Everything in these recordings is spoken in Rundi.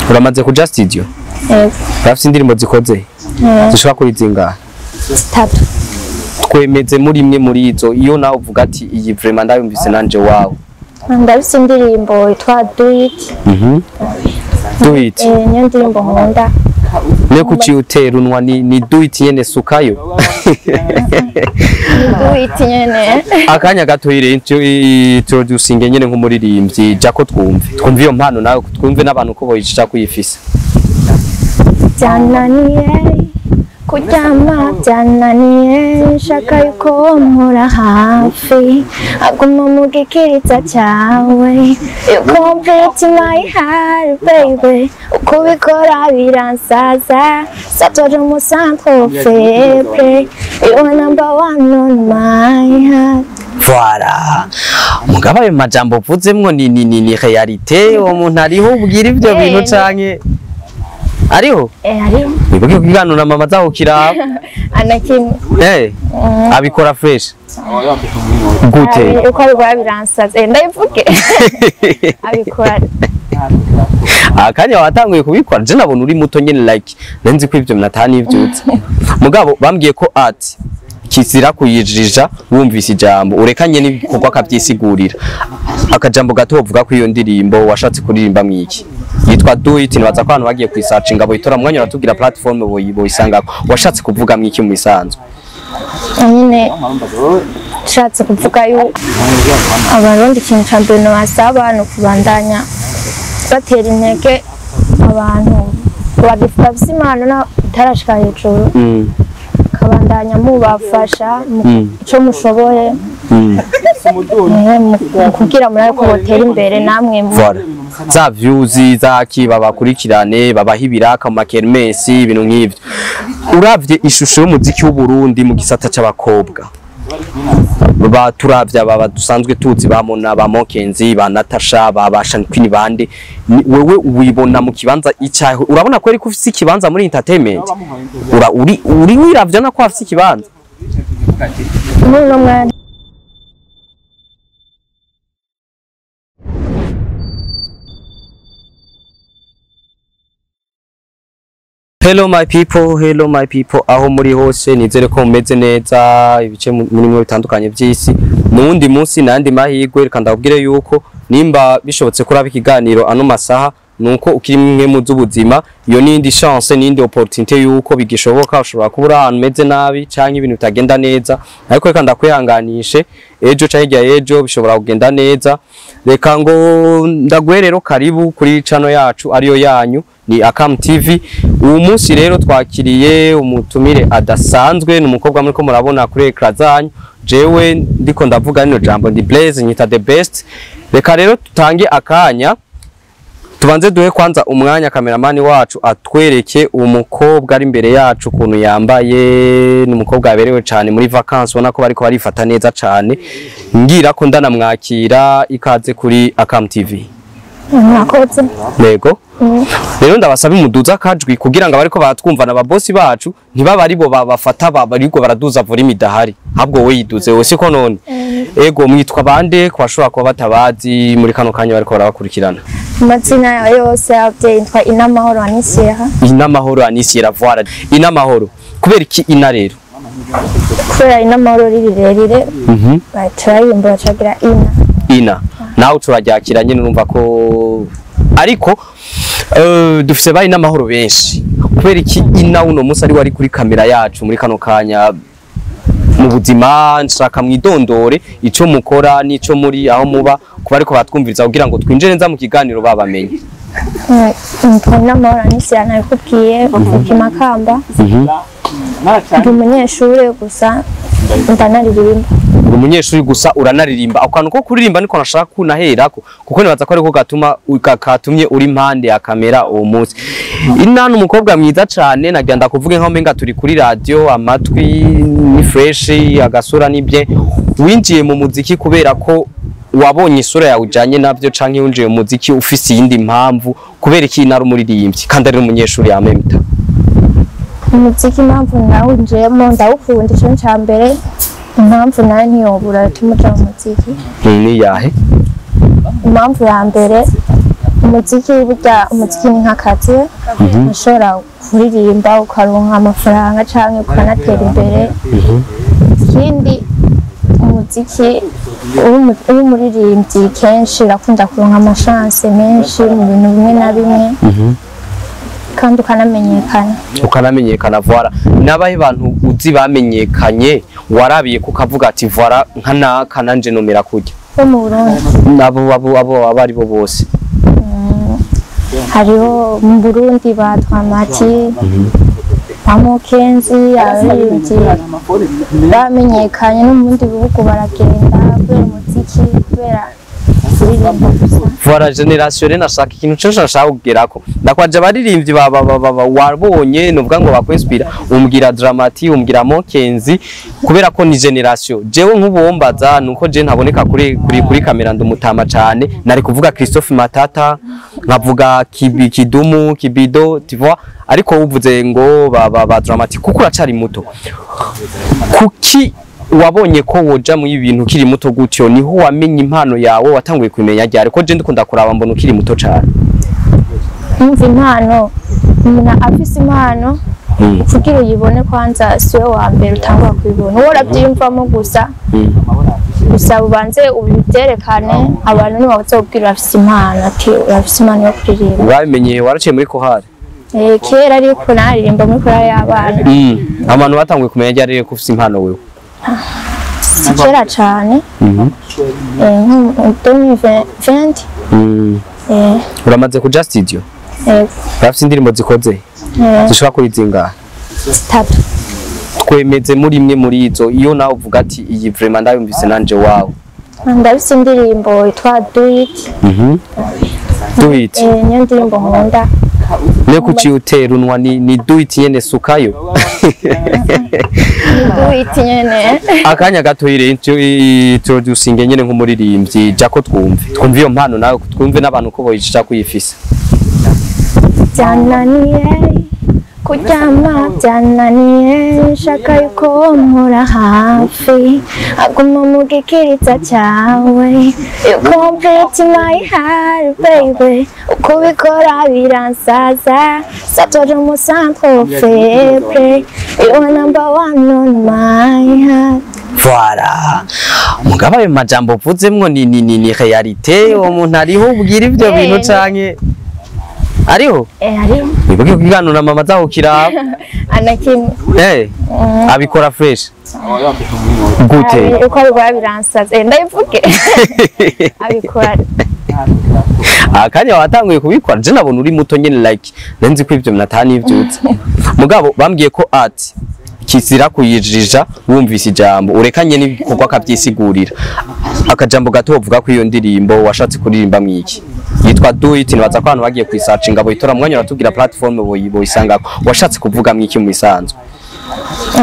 Uramaze kuja studio? Yego. Urafise indirimbo zikoze zishobora kuri zingahe? Zitatu. Twemeze muri imwe muri izo, iyo nawe uvuga ati iyi vraiment ndayumvise nanje wawe. Ndafise indirimbo yitwa Do It. Do It. Niyo ndirimbo nkunda. Ne kuki utera unwa ni Do It nyene sukayo? Do It nyene. Akanya gato ire introducing nyene nk'umuririmbyi jako twumve iyo mpano nawe, twumve n'abantu ko boyisha kuyifisa. Byananiye kuryama, byananiye, nshaka yuko mpora hafi, aguma mu gikiriza cyawe. You complete my heart baby, uko ubikora biransaza, satoje mu centre febre, you are number one on my heart. Voilà. Mugabo ayo majambo uvuzemwo ni réalité, uwo muntu ariho ubwira ivyo bintu canke ariho? Ariho. Wibuke kuganura na mama zaho kiraba. Anakimwe. Abikora fresh. Gute? Uko abikora biransaza. Ndabivuge. Abikora. Akanya watanguye kubikora je nabona uri muto nyene, like nzi ko ivyo natani ivyutse. Mugabo bambwiye ko art kizira kuyijija, wumvise ijambo urekanye n'ibikorwa akavyisigurira. Akajambo gato uvuga ko iyo ndirimbo washatse kuririmba mwiki yitwa Do It, nibaza ko abantu bagiye kwisearchinga boyitora mwanya, uratubwira platform boyisangako. Washatse kuvuga mwiki mu bisanzwe? Nyine nshatse kuvuga yuko abarundi ikintu ca mbere nobasaba ni ukubandanya batera intege abantu bafise impano itarashika hejuru, kabandanya mubafasha ico mushoboye, kugira murabe ko botera imbere namwe. Voilà. Za views zaki babakurikirane, babaha ibiraka mu makermesi, ibintu nk'ivyo. Uravye ishusho y'umuziki w'u Burundi mu gisata c'abakobwa, ba turavye aba dusanzwe tuzi, ba Mona, ba Mokenzi, ba Natasha, ba Shan Queen, bande, wewe wibona mu kibanza icahe? Urabona ko ariko ufise ikibanza muri entertainment? Ura uri wiravye na ko afise ikibanza muri uno mwanya? Hello my people, hello my people, aho muri hose nizere ko mumeze neza, ibice muri mwe bitandukanye by'isi. Nundi munsi nandi mahirwe, reka ndabwire yuko nimba bishobotse kuraba ikiganiro ano masaha nuko ukiri mwe mu z'ubuzima, iyo nindi chance nindi opportunité yuko bigishoboka. Ushobora kuba uri ahantu umeze nabi canke ibintu bitagenda neza, ariko reka ndakwihanganishe, ejo canke hirya y'ejo bishobora kugenda neza. Reka ngo ndaguhe rero karibu kuri channel yacu ariyo yanyu ni Akam TV. Uyu munsi rero twakiriye umutumire adasanzwe, ni umukobwa muriko murabona kuri écran zanyu. Jewe ndiko ndavuga rino jambo ndi Blaze, nyita the best. Reka rero tutange akanya, tubanze duhe kwanza umwanya kameramani wacu atwereke umukobwa ari imbere yacu ukuntu yambaye. Ni umukobwa yaberewe cyane muri vacances, ubona ko bariko barifata neza cyane. Ngira ko ndanamwakira, ikaze kuri Akam TV. Mwakoze. Yego. Rero ndabasaba imuduza akajwi kugira ngo abariko baratwumva na babosi bacu ntibaba aribo babafata bariko baraduza volume idahari, ahubwo we yiduze wese siko none. Ego, mwitwa bande ku bashobora kuba batabazi muri kano kanya bariko barabakurikirana? Amazina yose y'abavyeyi nitwa Inamahoro Anisiera. Inamahoro Anisiera, voilà. Inamahoro, kubera iki ina rero? Kubera Inamahoro riri rirerire, turaririmba bacagira ina. Ina nawe turaryakira nyine, urumva ko ariko dufise bayi n'amahoro benshi. Kubera iki ina uno munsi ari wari kuri kamera yacu muri kano kanya? Mu buzima nshaka mwidondore, ico mukora n'ico muri, aho muba, kuba ariko batwumviriza kugira ngo twinjire neza mu kiganiro babamenye. Nitwa Inamahoro Anisiera, nabikubwiye, mvuka i Makamba, ndi umunyeshure gusa ndanaririmba. Uri umunyeshuri gusa uranaririmba. Ako kantu ko kuririmba niko nashaka kunaherako, kuko nibaza ko ariko gatuma katumye uri impande ya kamera uwo munsi. Ina ni umukobwa mwiza cane, nagira ndakuvuge nkaho umenga turi kuri radio, amatwi ni fresh, agasura ni bien. Winjiye mu muziki kubera ko wabonye isura yawe ujanye navyo, canke winjiye mu muziki ufise iyindi mpamvu? Kubera iki nari umuririmbyi kandi ari umunyeshuri yamemta? Umuziki impamvu nawinjiyemo, ndawukunda, ico ni ca mbere. Impamvu nayo ntiyobura yatuma uja mu muziki. Ni yahe? Impamvu ya mbere Umuziki, burya umuziki ni nk'akazi. Ushobora kuririmba ukaronka amafaranga canke ukanatera imbere. Ikindi, umuziki, uri umuririmbyi, kenshi urakunda kuronka ama chance menshi mu bintu bimwe na bimwe, kandi ukanamenyekana. Ukanamenyekana, voilà. N'abahe bantu uzi bamenyekanye warabiye ko ukavuga ati voilà, nka naka nanje nomera kurya? Bo mu Burundi? Nabo abo abo ari bo bose. Hariho mu Burundi ba Dramati, ba Mokenzi, abaririmbyi bamenyekanye no mu bindi bihugu baragenda kubera umuziki, kubera kuririmba gusa. Voilà, génération rero nashaka ikintu cyose nashaka kugerako. Ndakwaje abaririmbyi ba wabonye nuvuga ngo bakwinspira, umbwira Dramati, umbwira Mokenzi, kubera ko ni génération. Jewe nk'ubombaza nuko je ntaboneka kuri kamera, ndumutama cane, nari kuvuga Christophe Matata, nkavuga Kibi, Kidumu, Kibido, tu vois, ariko uvuze ngo ba Dramati kuko uracari muto. Kuki wabonye ko woja mu ibintu ukiri muto gutyo? Niho wamenye impano yawe? Watanguye kumenya ryari? Ko je ndikunda kuraba mbona ukiri muto cane. Umva, impano, umuntu afise impano, kugira uyibone kwanza siwe wa mbere utangura kuyibona, wowe urabyiyumvamo gusa. Gusa ubanze ubyerekane, abantu nibo bazokubwira urafise impano, ati urafise impano yo kuririmba. Wabimenye waraciye muri kohari? Eh, kera ariko naririmba muri korali y'abana. Abantu batanguye kumenya ryari ko ufise impano wewe? Si kera cane. Nko 2020. Uramaze kuja studio? Eh. Urafise indirimbo zikoze? Eh. Zishobora kuri zingahe? 3. Twemeze muri imwe muri izo, iyo nawe uvuga ati iyi vraiment ndayumvise nanje wawe. Ndafise indirimbo yitwa Do It. Do It. Eh, niyo ndirimbo nkunda. Ne kuki utera unwa? Ni do it nyene, sukayo. Ni Do It nyene. Akanya gato ire introducing nyene nk'umuririmbyi, jako twumve iyo mpano nawe, twumve n'abantu ko boyisha kuyifisa. Byananiye kuryama, byananiye, nshaka yuko mpora hafi, aguma mu gikiriza cyawe. You complete my heart, baby. Uko ubikora biransaza, satoje mu centre faible. You are number one on my heart. Voilà. Mugabo ayo majambo uvuzemwo ni réalité? Uwo muntu ariho ubwira ivyo bintu canke ariho? Eh, hariho. Wibuke kuganura mama zaho kiraba. Anakimwe. Abikora fresh gute? Uko abikora biransaza. Eh, ndabivuge, abikora. Akanya watanguye kubikora, je nabona uri muto nyene, like nzi ko ivyo natani ivyutse, mugabo bambwiye ko art kizira kuyijija. Wumvise ijambo urekanye n'ibikorwa akavyisigurira. Akajambo gato uvuga ko iyo ndirimbo washatse kuririmba mwiki yitwa Do It, nibaza ko abantu bagiye kuyisearchinga boyitora. Mwanya uratubwira platform boyisangako. Washatse kuvuga mwiki mu isanzwe?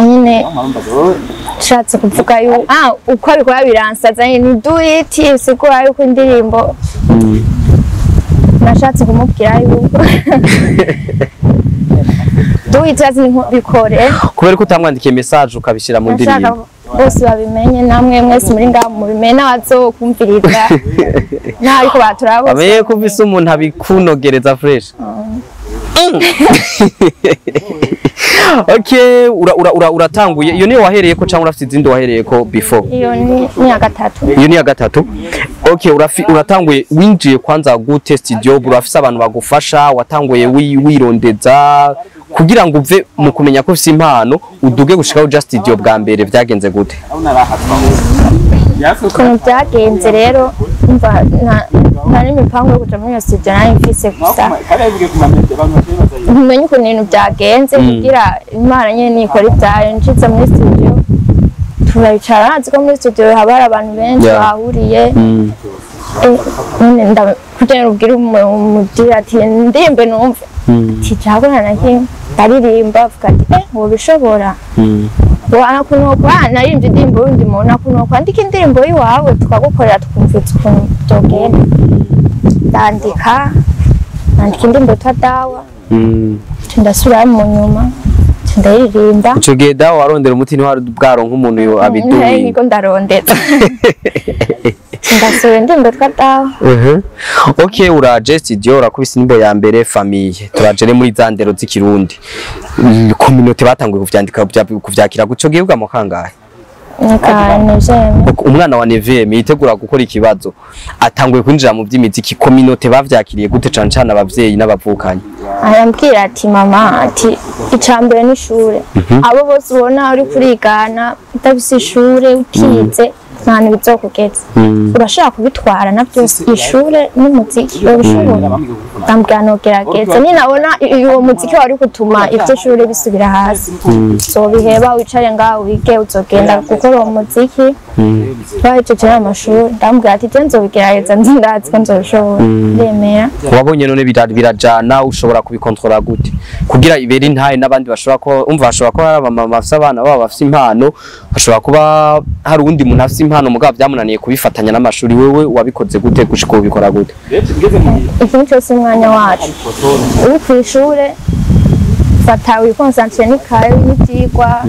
Nyine nshatse kuvuga yuko uko abikora biransaza, ni do it, bisigura yuko indirimbo nashatse kumubwira yuko do it, azi nko bikore. Kubera ko utamwandikiye message ukabishyira mu Nashaka ndirimbo? bose babimenye, namwe mwese muri ngaho mubimenye, n'abazokumviriza n'ariko baturaba bose. Bamenye ko ufise umuntu abikunogereza fresh. Okay, ura ura ura uratanguye. Iyo niyo wahereye ko cyangwa urafite izindi wahereye ko before? Iyo ni iya gatatu. Iyo ni iya gatatu. Okay, uratanguye, winjiye kwanza gute studio? Urafise abantu bagufasha? Watanguye wirondeza kugira ngo uve mu kumenya ko ufise impano uduge gushikaho uja studio bwa mbere, vyagenze gute? Ukuntu byagenze rero, umva, nta n'imipango yo kuja muri iyo studio nari mfise, gusa ntumenye ukuntu ibintu byagenze kugira Imana nyene nikora ibyayo. Nshitse muri studio turicara, nzi ko muri studio haba hari abantu benshi bahuriye. None kugira ngo ubwire umubwire ati ndirimbe numve, ati cyabona na kimwe, ndaririmba, avuga ati eh, wobishobora. Wanakuntu naririmbye indirimbo y'undi muntu, nakuntu kwandika indirimbo y'iwawe tukagukorera, tukumvitsa ukuntu byogenda. Ndandika, nandika indirimbo yitwa Dawa. Ndasubirayo mu nyuma ndayiririmba. Ico gihe Dawa warondera umuti, ntiwari bwaronka umuntu abiduye? Niko ndarondeza. Ndasohoye indirimbo yitwa Dawe. Okay, uraje studio, urakubise indirimbo ya mbere Famille. Turaje rero muri za ndero z'ikirundi. Communauté batanguye kuvyandika, kuvyakira guco gihuga mu kangahe? Nika neuvième. Umwana wa neuvième yitegura gukora ikibazo, atanguye kwinjira mu by'imiziki, communauté bavyakiriye gute, cane cane abavyeyi n'abavukanyi? Arambwira ati: "Mama," ati, "ica mbere n'ishure. Abo bose ubona uri kurigana, udafise ishure, utize, nta hantu bizokugeza. Urashobora kubitwara na byose, ishure n'umuziki, urabishobora?" Ndambwira: "Nogerageza. Ninabona uwo muziki wari gutuma ivyo shure bisubira hasi, uzobiheba, wicare ngaho wige, uzogenda gukora uwo muziki wahejeje amashuri." Ndambwira ati: "Je nzobigerageza, nzi ndazi ko nzobishobora." Ndemera. Wabonye none birajana, ushobora kubikontrola gute kugira ibere intaye n'abandi bashobora ko umva, bashobora kuba hari abamama bafise abana babo bafise impano, hashobora kuba hari uwundi muntu afise impano mugabo byamunaniye kubifatanya n'amashuri? Wewe wabikoze gute? Gushika ubu ubikora gute? Ikintu cyose umwanya wacu. Uri ku ishure, fata wiconcentre n'ikaye n'ivyigwa.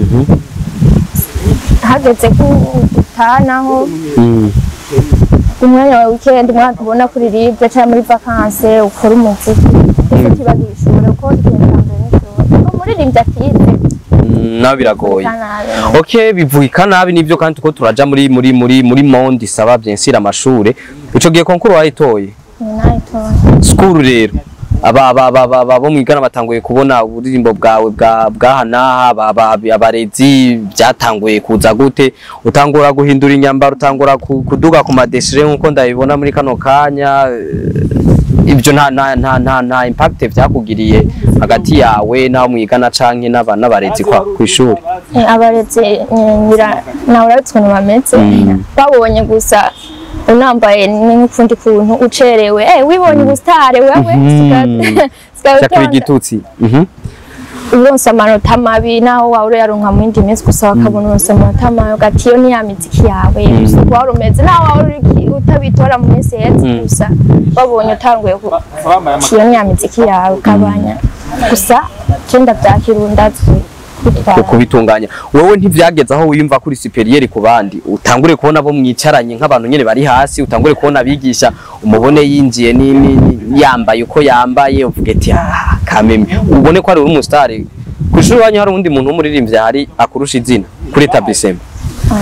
Hageze ko utanaho umwanya wa weekend, umwaka ubona kuri libre cyangwa muri vacances, ukora umuziki, ese utibagiye ishure, kuko ikintu ca mbere n'ishure. Kuko umuririmbyi atize Nawe biragoye. Nabi. Okay, bivugika nabi nivyo, kandi tuko turaja muri monde isaba bien sûr amashure. Ico gihe concours wayitoye? Nayitoye. School rero, aba bo mwigana batanguye kubona uburirimbo bwawe bwa bwaha n'aha, abarezi byatanguye kuza gute? Utangura guhindura inyambaro, utangura kuduga ku madesire nkuko ndabibona muri kano kanya, ibyo nta impact vyakugiriye hagati yawe n'abo mwigana canke n'abarezi kwa kw'ishuri? Abarezi ngira nawe urabitse ukuntu bameze. Babonye gusa unambaye n'ukundi kuntu, ucerewe, wibonye ubusitare wewe, sigaye Cyakora utonda. Igitutsi. Uronse amanota mabi, naho waba urayaronka mu yindi minsi, gusa bakabona uronse amanota mabi, ugati iyo ni ya miziki yawe gusa, uko wari umeze naho waba uri utabitora mu minsi iheze, gusa babonye utanguye iyo ni ya miziki yawe, ukabanya. Gusa je ndavyakira, ubu ndazi kwitwara. Kubitunganya wowe ntivyageze aho wiyumva kuri supérieur ku bandi, utangure kubona bo mwicaranye nk'abantu nyene bari hasi, utangure kubona abigisha, umubone yinjiye yambaye uko yambaye, uvuge ati: "Ah, kameme," ubone ko ari umustar kw'ishuri wanyu? Hari uwundi muntu w'umuririmbyi ahari akurusha izina kuri établissement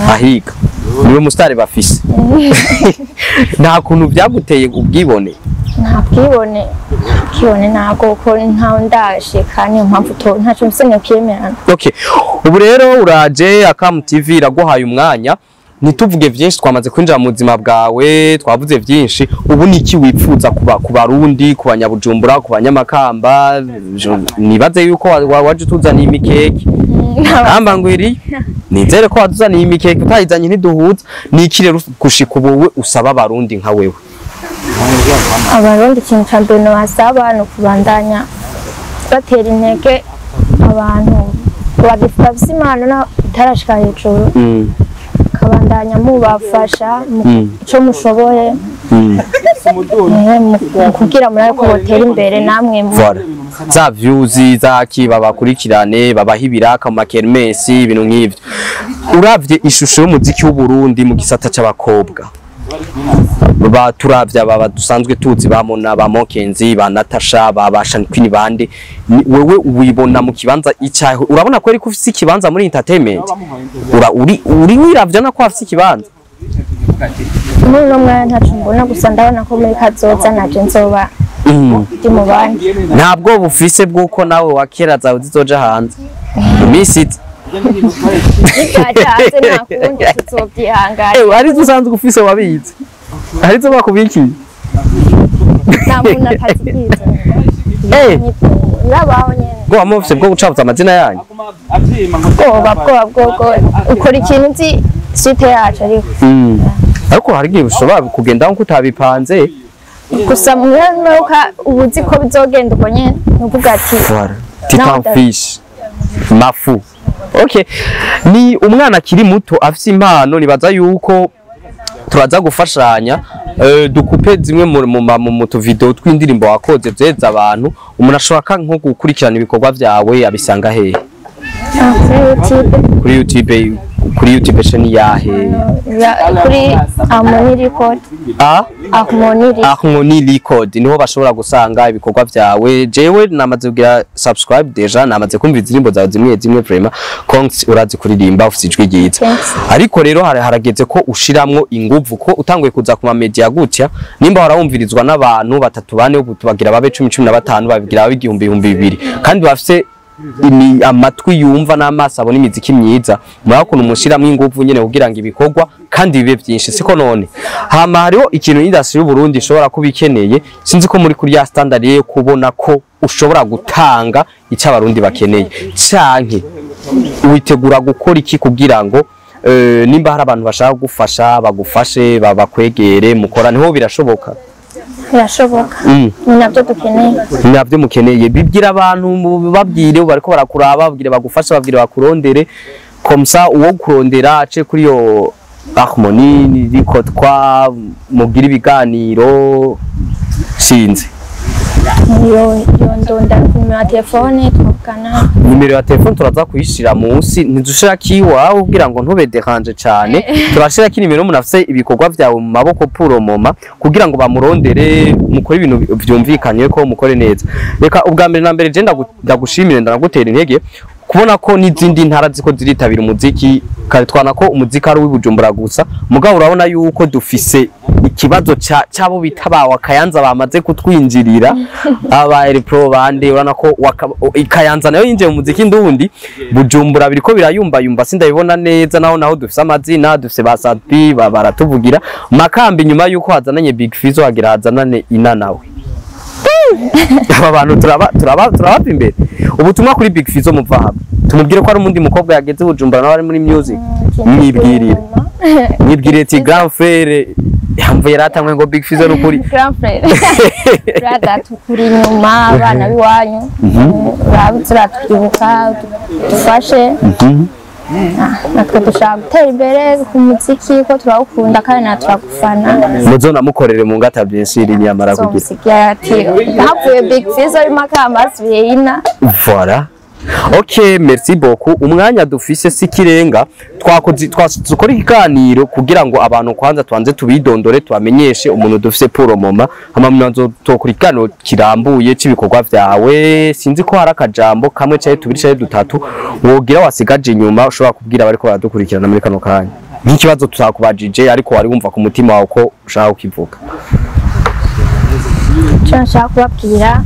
ahiga? Niwe mustar bafise? Nta kuntu vyaguteye ubwibone? Nta bwibone, bwibone ntabwo, kuko ntawe ndashika, niyo mpamvu ntacyo mfise nokyemerana. Okay. Ubu rero uraje, Akam TV iraguhaye umwanya. Ntituvuge vyinshi, twamaze kwinjira mu buzima bwawe, twavuze vyinshi. Ubu ni iki wipfuza kuba ku Barundi, ku Banyabujumbura, ku Banyamakamba? Nibaze yuko waje utuzaniye imikeke. Kamba ngwiri. Nizere ko watuzaniye imikeke, utayizanye ntiduhuza. Ni iki rero gushika ubu we usaba Abarundi nka wewe? Abarundi, ikintu ca mbere nobasaba ni ukubandanya batera intege abantu bafise impano itarashika hejuru, kabandanya mubafasha mu ico mushoboye, mu kugira murabe ko botera imbere namwe Voilà. Za views zaki babakurikirane, babaha ibiraka mu makermesi, ibintu nk'ivyo. Uravye ishusho y'umuziki w'u Burundi mu gisata c'abakobwa, ba turavye aba dusanzwe tuzi, ba Mona, ba Mokenzi, ba Natasha, ba Shan Queen, bande, wewe wibona mu kibanza icahe? Urabona ko ariko ufise ikibanza muri entertainment? Ura uri wiravye na ko afise ikibanza? Muri uno mwanya ntaco mbona, gusa ndabona ko muri kazoza naje nzoba ndi mu bandi. Ntabwo bufise bw'uko nawe wakera zawe zizoja hanze mu minsi iza? Nibyaja hanze, nta kundi, tuzovyihangana. Eh, hari izo usanzwe ufise wabizi, hari izo bakubikiye? Nta muntu atazikiza. Birabaho nyene. Bwo wamufise bwo gucabuza amazina yanyu? Bwoba bwoba bwobwo ukora ikintu uzi suite yacu, ariko Ariko hari igihe ushobora kugenda nkuko utabipanze. Gusa mwenuka uba uzi ko bizogenda uko nyene, nukuvuga ati Voilà. Titan Nawe Fish Mafu. Okay. Ni umwana akiri muto afise impano, nibaza yuko turaza gufashanya, dukupe zimwe mu tuvideo tw'indirimbo wakoze vyeza abantu. Umuntu ashobora nko gukurikirana ibikorwa vyawe abisanga hehe? Kuri YouTube. Kuri YouTube chaîne yahe? Kuri Harmony Record. A Harmony Record. Harmony Record niho bashobora gusanga ibikorwa vyawe. Jewe namaze kugira subscribe déjà, namaze kumva indirimbo zawe zimwe zimwe. Vraiment, congs, urazi kuririmba, ufite ijwi ryiza. Thanks. Ariko rero harageze ko ushiramwo inguvu, ko utanguye kuza ku ma media gutya, nimba warawumvirizwa n'abantu batatu, bane, ubu tubagira babe 10, 15, babigira babe 1000, 2000, kandi bafise amatwi yumva n'amaso abona imiziki myiza. Murabona ukuntu mushiramwo inguvu nyene kugira ngo ibikorwa kandi bibe byinshi, siko? None hama hariho ikintu industry y'u Burundi ishobora kuba ikeneye. Sinzi ko muri kuri ya standard yo kubona ko ushobora gutanga icyo abarundi bakeneye, canke witegura gukora iki kugira ngo nimba hari abantu bashaka gufasha bagufashe, bakwegere, mukorane? Ho birashoboka? Birashoboka. Ni nabyo dukeneye. Nabyo mukeneye. Bibwira abantu, babwire bariko barakuraba, babwire bagufasha, babwire bakurondere, comme ça uwo kurondera ace kuri yo Harmony Record, kwa mugira ibiganiro, sinzi. Iyo ndonda ku nimero ya telefone, twavugana. Nimero ya telefone turaza kuyishira munsi, ntidushira kiwawe kugira ngo ntube dérange cyane. Turashira ko nimero umuntu afise ibikorwa vyawe mu maboko pour le moment, kugira ngo bamurondere, mukore ibintu vyumvikanye, ko mukore neza. Reka ubwa mbere na mbere je ndagushimire, ndagutera intege kubona ko n'izindi ntara ziko ziritabira umuziki. Kare twana ko umuziki ari uw'iBujumbura gusa, mugabo urabona yuko dufise ikibazo c'abo bita ba Kayanza bamaze kutwinjirira, aba El Pro bande. Urabona ko Kayanza nayo yinjiye mu muziki ndundi. Bujumbura biriko birayumba yumba, sindabibona neza. Naho dufise amazina, dufise ba Sadpi baratuvugira Makambi. Nyuma yuko hazananye Big Fizzo, hagira hazanane Ina nawe. Aba bantu turaba imbere. Ubutumwa kuri Big Fizzo muva hamwe, tumubwire ko ari umundi mukobwa yageze Bujumbura nawe ari muri music. Mwibwirire ati grand frère yamvuye yaratamwe ngo Big Fizzo n'ukuri. Grand frère, brother, tukuri inyuma, abana b'iwanyu uratwibuka, dufashe. Natwe dushaka gutera imbere ku muziki, ko turawukunda kandi natwe turagufana. Muzona mukorere mu ngata byinshi nyamara kugira Zomusigira ati havuye Big Fizzo Makamba asubiye ina. Voilà. Ok, merci beaucoup. Umwanya dufise si kirenga. Twakoze twakora ikiganiro kugira ngo abantu kwanza twanze tubidondore, tubamenyeshe umuntu dufise pour le moment. Hama mwanzo tokora ikiganiro kirambuye c'ibikorwa vyawe. Sinzi ko hari akajambo kamwe canke tubiri canke dutatu wogira wasigaje inyuma ushobora kubwira bariko baradukurikirana muri kano kanya. Nk'ikibazo tutakubajije ariko wari wumva ku mutima wawe ko ushaka kukivuga. Icyo nshaka kubabwira,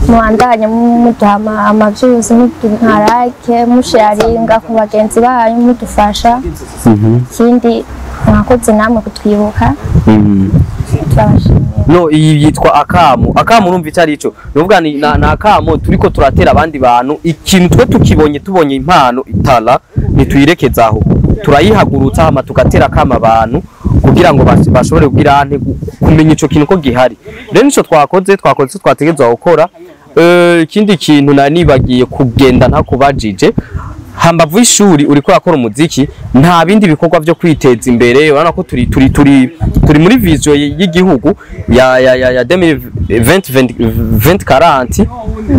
mubandanye muduha amavyuzi, muduha like, musharinga ku bagenzi banyu, mudufasha. Ikindi, mwakoze namwe kutwibuka. Turabashimiye. No, iyi yitwa akamu. Akamu urumva icyo ari cyo? Nuvuga ni na akamo turiko turatera abandi bantu. Ikintu twe tukibonye, tubonye impano itala, ntituyirekezaho, turayihagurutsa, hama tugatera akamo abantu kugira ngo bashobore kugira ante kumenya ico kintu ko gihari. Rero nico twakoze ico twategerezwa gukora. Ikindi kintu nari nibagiye kugenda ntakubajije: hambavu y'ishuri uriko urakora umuziki, nta bindi bikorwa byo kwiteza imbere? Urabona ko turi muri vision y'igihugu ya 2020 2040,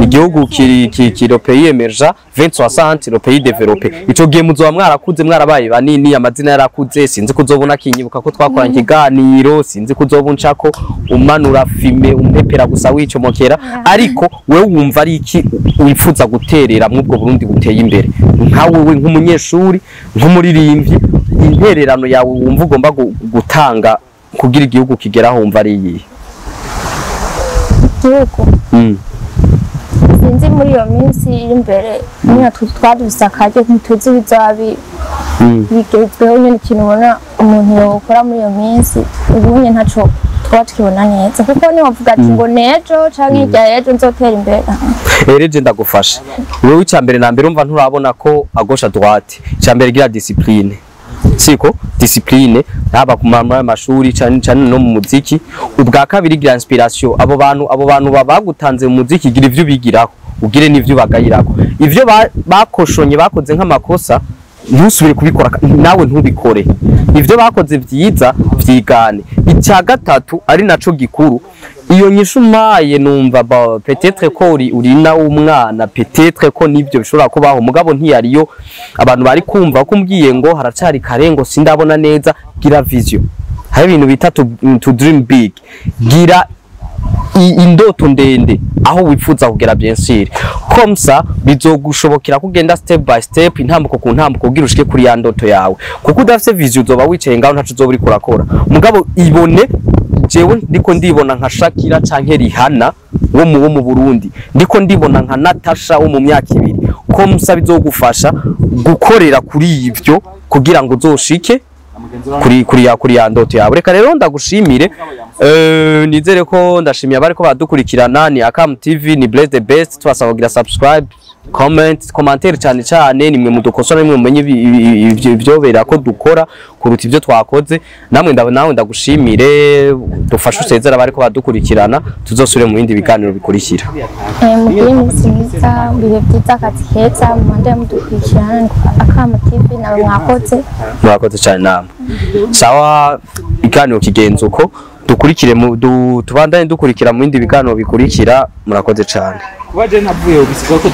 igihugu kiri le pays émergent, 2060 le pays développé. Ico gihe muzoba mwarakuze, mwarabaye banini, amazina yarakuze. Sinzi kuzobona kinyibuka ko twakoranye ikiganiro, sinzi kuzoba uncako umanura fime umpepera gusa wicomokera. Ariko wewe wumva ari iki wifuza guterera mw'ubwo Burundi buteye imbere, nka wewe nk'umunyeshuri, nk'umuririmbyi? Intererano yawe wumva ugomba gutanga kugira igihugu kigeraho, wumva ari iyihe? Igihugu, sinzi muri iyo minsi iri imbere nyine twadufise akaryo, ntituzi ibizoba bigezweho nyine. Ikintu ubona umuntu yokora muri iyo minsi ubu nyine ntaco twaba tukibona neza, kuko niwavuga ati ngo nejo canke hirya y'ejo nzotera imbere. Ereje ndagufasha wewe. Icya mbere na mbere, umva, nturabona ko à gauche à droite, icya mbere gira discipline, siko? Discipline haba ku mama y'amashuri cyane cyane no mu muziki. Ubwa kabiri, gira inspiration. Abo bantu bagutanze mu muziki, gira ivyo ubigiraho, ugire n'ivyo bagayirako, ivyo bakoshonye, bakoze nk'amakosa, ntusubire kubikora nawe ntubikore. Ivyo bakoze vyiza vyigane. Icya gatatu ari naco gikuru, Iyo nyishu mpaye numva ba peut-être ko uri na umwana, peut-être ko nibyo bishobora kubaho, mugabo ntiyariyo abantu bari kumva ko umbwiye ngo haracari kare, ngo sindabona neza. Gira vision. Hari ibintu bita to dream big, gira indoto ndende aho wifuza kugera. Bien sûr, comme ça bizogushobokera kugenda step by step, intambuko ku ntambuko, kugira ushike kuri ya ndoto yawe, kuko udafise vision uzoba wicaye ngaho, ntaco uzoba uriko urakora. Mugabo ibone, jewe ndiko ndibona nka Shakira canke Rihanna wo mu Burundi, ndiko ndibona nka Natasha wo mu myaka 2. Comme ça bizogufasha gukorera kuri ivyo kugira ngo uzoshike kuri ya ndoto yawe. Reka rero ndagushimire. Nizere ko ndashimiye abari ko badukurikirana. Ni Akam TV, ni Bless the Best. Tubasaba kugira subscribe, comment, commentaire cyane cyane. Nimwe mudukosora, nimwe mumenye ivyobera ko dukora kuruta ibyo twakoze. Namwe nawe ndagushimire, dufashe usezera abari ko badukurikirana, tuzosubire mu bindi biganiro bikurikira. Mugire iminsi myiza, ibihe byiza, akazi keza, mubandanye mudukurikirana. Akamo TV nawe mwakoze. Murakoze cyane namwe. Sawa, ikiganiro kigenze uko dukurikire tubandanye dukurikira mu bindi biganiro bikurikira. Murakoze cyane. Kuba je ntavuye bisigaye ko je